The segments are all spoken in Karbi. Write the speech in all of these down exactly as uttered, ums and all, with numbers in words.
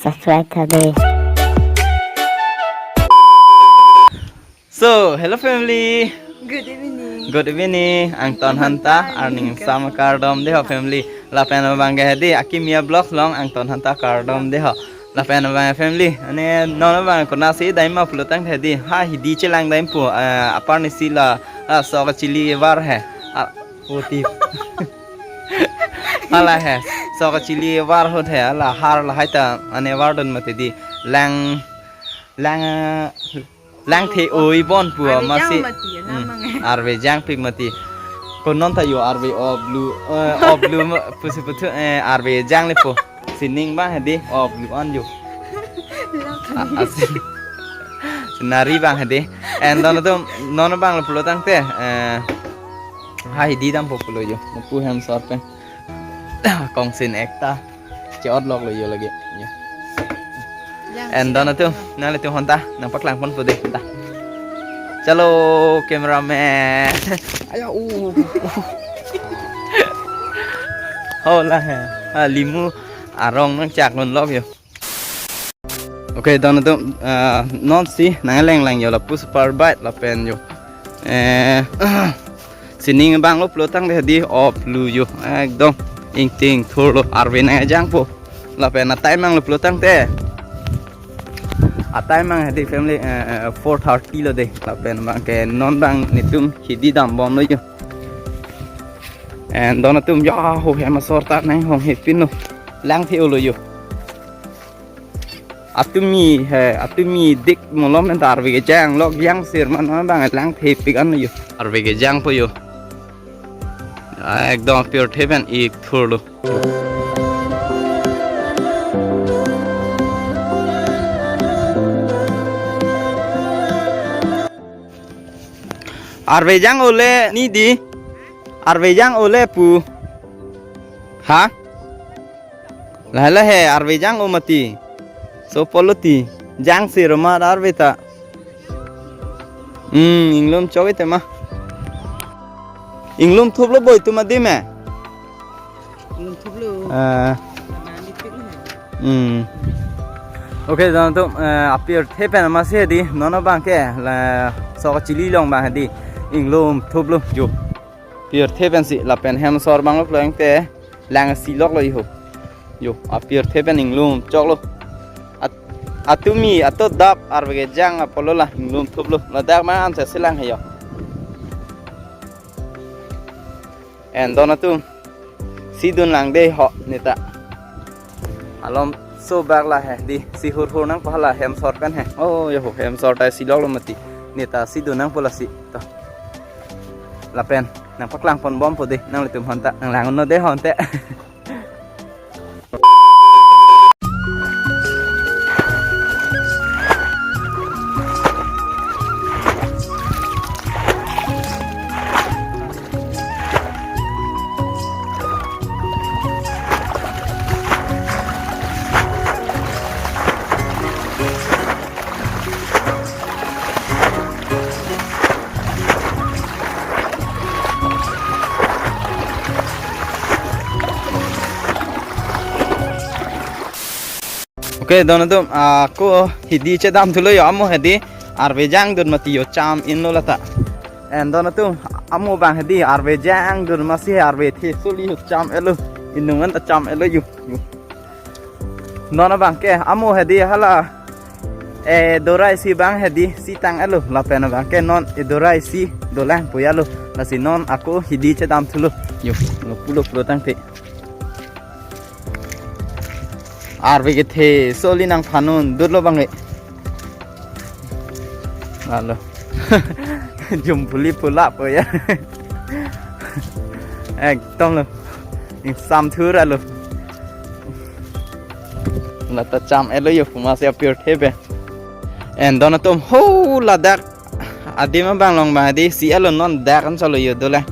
subscribe tha dei. So, hello family. Good evening. Good evening. Angton hanta, arning sam kardom dei ho family. Lapen abang ke hedi, Akimi a-vlog along angton hanta kardom dei ho. Lapen abang family, ane non abang konatsi dam ma pulo tangte hedi, ha hidi chelang dam pu, eh, apar ni si la, la sok chili var he. Ah, puti. Hala he, sok chili var hot he, la har lahai ta, ane vardun mati di. Lang, lang, eh, lang the oi bon pu. Arve jang mati, ya, hmm, namang. Arve jangpik mati. Ko non ta yo arve oblu, eh, oblu ma, pusi puthu, eh, arve jang le po. Sining bang hedi, oblu an yo. Lo a, kami. A, si-, sinari bang hedi. And don atum, non bang lo pulo tangte, eh, ha hidi dam po pulo yo. Mupu hem sor pen. Kongsin ekta. Che-ot lok lo yo lagi. Yo. Yang. And don atum, nanglitum honta, nangpaklang pon po dei honta. Chalo, cameraman. Ayo, uh. Hola he. Ah, limu arong nangchak non lok yo. Okay, don atum, ah, non si nangleng lang yo lapu super bike lapen yo. Eh, sining bang lo pulo tangte hedi oblu yo. Ekdom ingting thur lo, arve nang jang po. Lapen a-time bang lo pulo tangte. A-time bang hedi family, eh, eh, four thirty lo dei. Lapen bang ke non bang netum hidi dam bom lo yo. And don atum ya ho hem asor ta nang hong hepin lo. Lang the lo yo. Atumi he, atumi dik molom en ta arve kejang lok yang sir man bang lang thepik an yo. Arve kejang po yo. Ekdom pure heaven ik thur lo. Arve jang ole ni di. Arve jang ole pu. Ha? Lahai lahai arve jang o mati. So polo ti. Jang si roma arve ta. Hmm, inglum chok ite ma. Inglum thup lo boi tu ma di me. Inglum thup lo. Eh. Mani pik lo. Hmm. Okay, don atum, eh, apir the pen ma si di. Non abang ke la sok chili long bang di. Inglum thup lo jo. Pure heaven si lapen hem sor bang lo pleng te lang si lok lo yo. Yo, apir heaven inglum chok lo. At-, atumi ato dap arve kejang apolo la inglum thup lo. Ladak ma an se silang he yo. And don atum. Si dun lang dei ho neta. Alom so bak la he di si hur hur nang pahala hem sor pen he. Oh, yo ho hem sor ta si lok lo mati. Neta si dun nang po la si. To. Lapen nangpaklang pon bom po dei, nanglitum honta nanglang non dei honte. Okay, don atum, ah, ako hidi chedam thulo yo, amo hedi arve jang dun mati yo, cham inlo lata. And don atum, amo bang hedi arve jang dun ma si arve the suli yo, cham-et lo, inung an ta cham-et lo yo. Yo. Non abang ke amo hedi hala, eh, dorai si bang hedi si tang-et lo, lapen abang ke non edorai si dolang puya lo, lasi non ako hidi chedam thulo. Yo, lo pulo pulo tangte. Arve kethe soli nangphanun dut lo bang e. Alo. Jum phuli phula po ya. Ekdom lo. Ingsam thura lo. Lata cham-et lo yo kuma se apir thebe. And don atum ho ladak. Adim abang long bang di si alo non dak an salo yo dolang.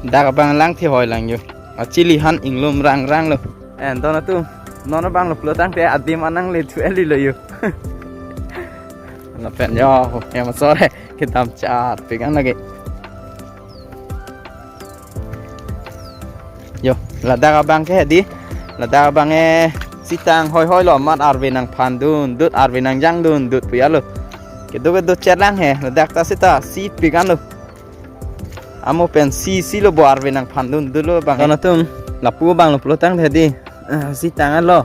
Dak abang lang thi hoi lang yo. Achili han inglum rang rang lo. And don atum non abang lo pulo tangte adim anang le thu eli lo yo. Lapen yo, hem sore, kedam char, pegang lagi. Yo, ladak abang ke di, Ladak abang e sitang hoi hoi lo, amat arve nangphan dun dut, arve nangjang dun dut pu ya lo. Kedo kedo cherlang he, ladak ta sita si pigan lo. Amo pen si si lo bo, arve nangphan dun dut lo abang e. Don atum, lapu abang lo pulo tangte di, eh, sitang lo.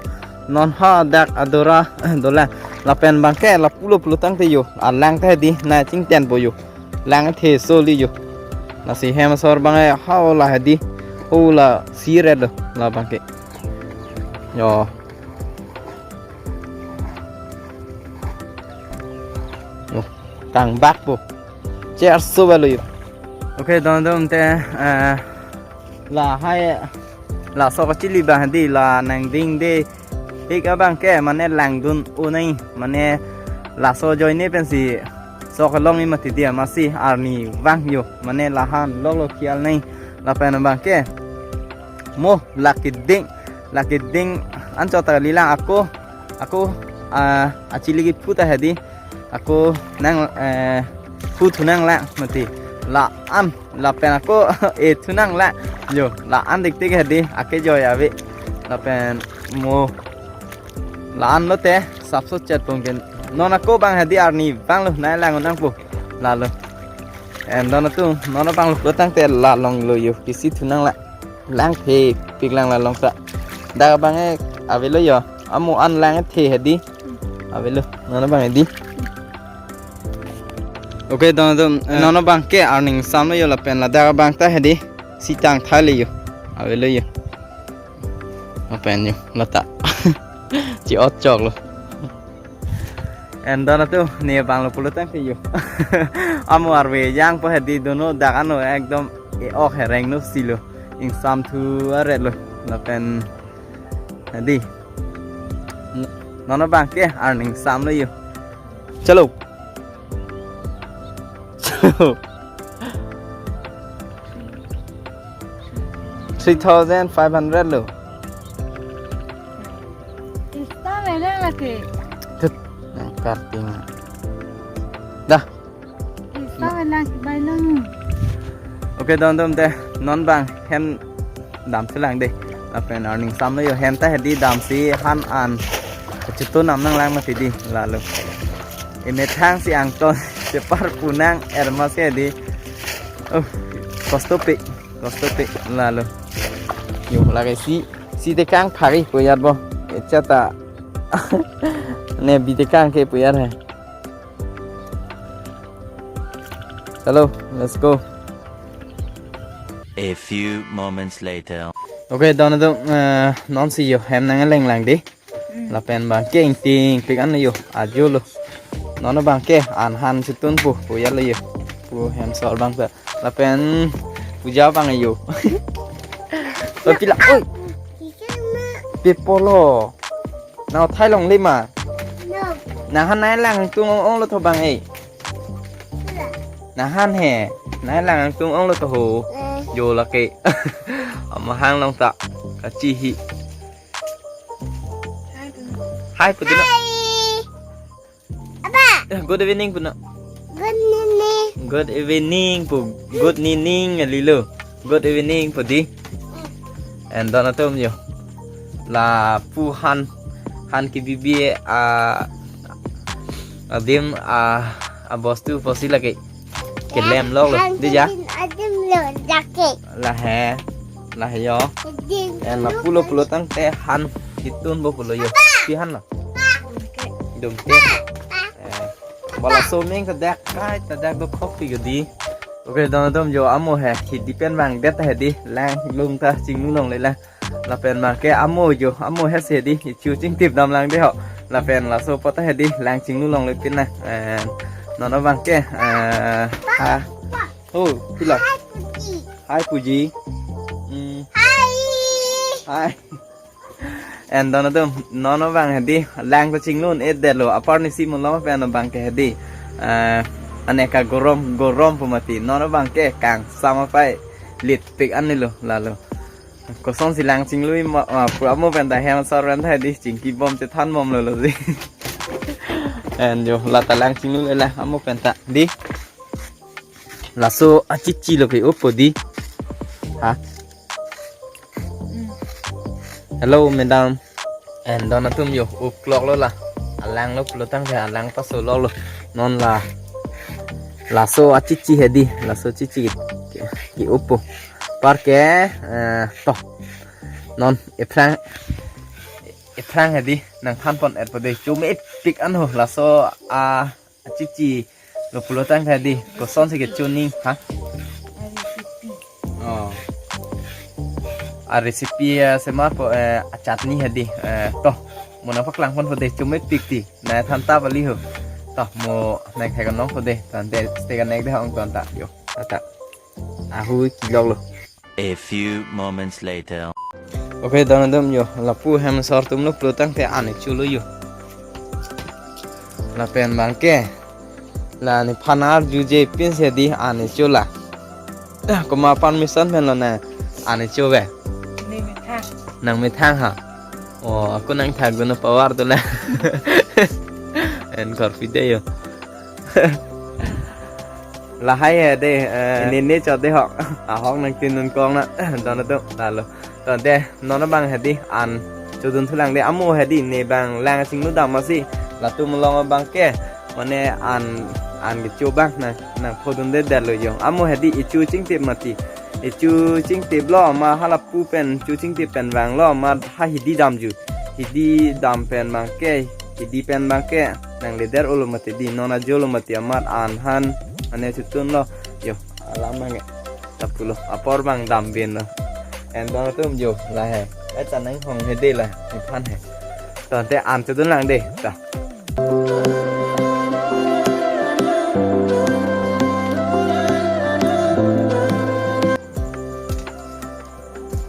Non ha dak adora, eh, dolang. Lapen abang ke lapu lo pulo tangte yo, alang te di, na chingten po yo. Lang the so li yo. Lasi hem asor abang e ha o la he di. O la si red lo, la abang ke. Yo. Yo, kang bak po. Cher so ba lo yo. Okay, don don te, eh, lahai laso kachili abang di, la nangding de. Hik abang ke mane langdun unai, mane laso ajoine pensi sok along ni mati dia, masi arni vang yo, mane lahan lok lo kial nai. Lapen abang ke mo la keding, la keding anchot ta lilang ako, ako, ah, achili kiphu ta he di. Ako nang, eh, phu thu nang la mati. La-an, lapen ako e thu nang la. Yo, la-an dik tik he di, ake joy ave. Lapen mo la-an lo te, sapso chet pungkin. Non ako abang he di arni vang lo, nai lang nang po. Lalo. En don atum, non abang lo pulo tangte la long lo yo, kisi thu nang la. Lang the pik lang la long ta. Dak abang e ave lo yo. Amo an lang the he di. Ave lo. Non abang e di. Okay, don don, eh, non abang ke arning sam lo yo, lapen ladak abang ta he di. Sitang thai le yo. Ave lo yo. Lapen yo, la ta. Chi ot chok lo. En don atum, ne abang lo pulo tangte yo. Amo arve jang po he di, dono dak ano ekdom e-ok he reng no si lo. Ingsam thu aret lo. Lapen he di. Non abang ke arning sam lo yo. Chalo. Three thousand five hundred lo. Ista mene lagi. Tut, nang karting. Dah. Ista mene lagi, bai lang. Okay, don don te, non abang hem dam selang de. Lapen arning sam lo yo, hem ta he di, dam si han an. Chitu nam nang lang mati di, lalo. Emethang si angton, chepar punang ermas ke di. Oh, kosto pe, kosto pe, lalo. Yo, lagi si, si tekang phari pu ya bo. Echa ta. Ne bi tekang ke pu ya he. Hello, let's go. A few moments later. Okay, don don, eh, non si yo, hem nang leng lang di. Mm. Lapen abang ke ingting pik an yo, ajo lo. Non abang ke an han chitun pu, pu ya lo yo. Pu hem asor abang ta. Lapen puja abang yo. Oi, pila, oi. Pe polo. Nang thai long le ma. No. Nang han nai lang tung ong ong lo tho abang e. Nang han he. Nai lang tung ong lo tho ho. Eh. Yo lake. Ama hang long ta. Kachi hi. Hai pu di na. Hai. Apa? Eh, good evening pu na. Good evening. Good evening pu. Good evening, lilo. Good evening pu di. En don atum yo. Lapu han, han kebibi a, adim a, abostu pusi lake. Kelem lok lo. Han di ya. Adim lo lake. Lahe. Lahe yo. Adim. En lapu lo pulo tangte han chitun bo pulo yo. Apa? Pi han lo. Apa? Dum ke. Eh, bala soming ta dak kai ta dak do khok pi gadi. Okay, don don yo, amo he, hidi pen vang det he di, lang lung ta chinglu longle la. Lapen abang ke amo yo, amo he si di, ichu chingtip dam lang de ho. Lapen laso apot he di, lang chinglu longle pin na. Eh, non abang ke, eh, ha. Oh, pila. Hai puji. Hai puji. Hmm. Hai. Hai. En don atum, non abang he di, lang ta chinglu un-edet lo, apar ni si mulo pen abang ke he di. Eh, aneka gorom, gorom pu mati, non abang ke kangsam apai lit pik an ni lo, lalo. Koson si lang chinglu ma, ma, pu amo pen ta hem asor pen ta he di, chingki bom chethan bom lo lo si. En yo, la ta lang chinglu le la, amo pen ta di. Laso achichi lo ke upo di. Ha? Mm. Hello, madam. And don atum yo, uklok lo la. Alang lo pulo tangte alang paso lo lo. Non la. Laso achichi hedi, laso chichi ki, ki upo. Parke, eh, to. Non, ephrang, ephrang hedi, nangphan pon-et po de. Chomepik anho, laso a, achichi lo pulo tangte hedi, kosonsi kecho ning, ha? Oh. A recipe, eh, sema po, eh, a chutney hedi, eh, to. Mo nangpaklang pon po de, chomepik ti. Nangthan ta bali ho. To, mo nangthek nong po de. Tangte, stay connect de hong ton ta. Yo, ta. Ahui kilok lo. A few moments later. Okay, don atum yo, lapu hem sar atum lo pulo tangte an kecho lo yo. Lapen abangke, la nephan arjuje pinsi hedi an kecho la. Ah, komat permission pen lo na an kecho ve? Ne methang. Nang methang ha? Oh, ako nangthak dun power tu la. En korpi de yo. Lahai hedi, eh, ne ne chot de ho. Ahok nangtin dun kong na. Don atum, lalo. Tangte, non abang hedi, an chodun thulang de, amo hedi, ne abang lang chinglu dam masi. Latum along abangke, mane an, an kecho abang na, nangphodun de det lo yo. Amo hedi, echo chingtip mati. Echo chingtip lo, ma halapu pen, echo chingtip pen vang lo, ma ha hidi damju. Hidi dam pen abangke, hidi pen abangke, nangle det olo mati di, non ajo lo mati amat an han, ane chotun lo. Yo, alam abangke. Lapulo, apor abang dam bin lo. En don atum yo, la he. Eh, ta nanghong hedi la, nephan he. Tangte an chodun lang de, ta.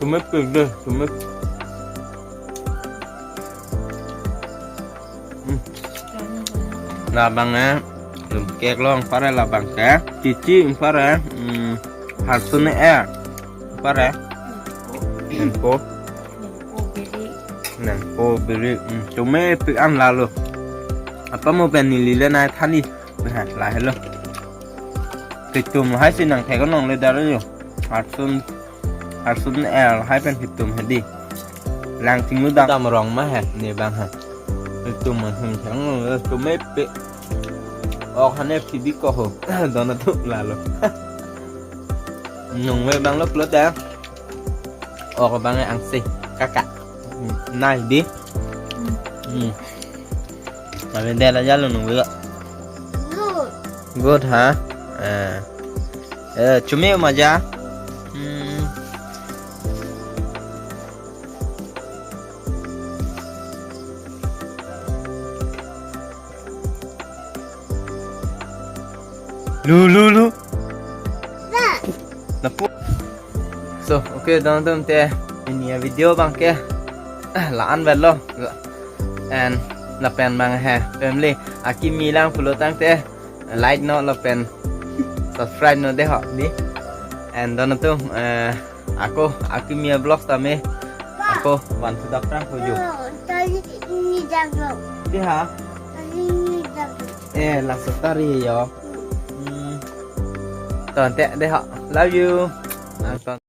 Chomepik de, chomep. Hmm. Labang eh, lum kek long pare labang ke. Chichi pare, hmm, harsun eh. Pare. Nangpo. Nangpo biri. Hmm, chomepik an lalo. Apa mo pen neli le nangthan di. Nah, lahelo. Ketum hai si nangthek nong le dar yo. Harsun, harsun el hai pen ketum hedi. Lang chinglu dam rong ma he, ne abang he. Ketum ma hum chang lo, chomepik. Ok hane phi bi ko ho. Don atum lalo. Nung ve abang lo plot ya. Ok abang angse, kaka. Nai di. Hmm. Mane dela jalo nung ve. Good. Good ha? Eh. Eh, chumi maja. Hmm. Lu, lu, lu. Lapu. So, okay, don atum te. Pini avideo abangke la-an vet lo. And lapen abang he, family akimi lang pulo tangte like non lapen subscribe non de ho di. And don atum, eh, ako akimi vlog tame. Ako van sudah perang ko yo. Oh, tadi ini jago. Di ha? Tadi ini jago. Eh, langsung tari yo. Hmm. Tangte de ho. Love you. Nangton.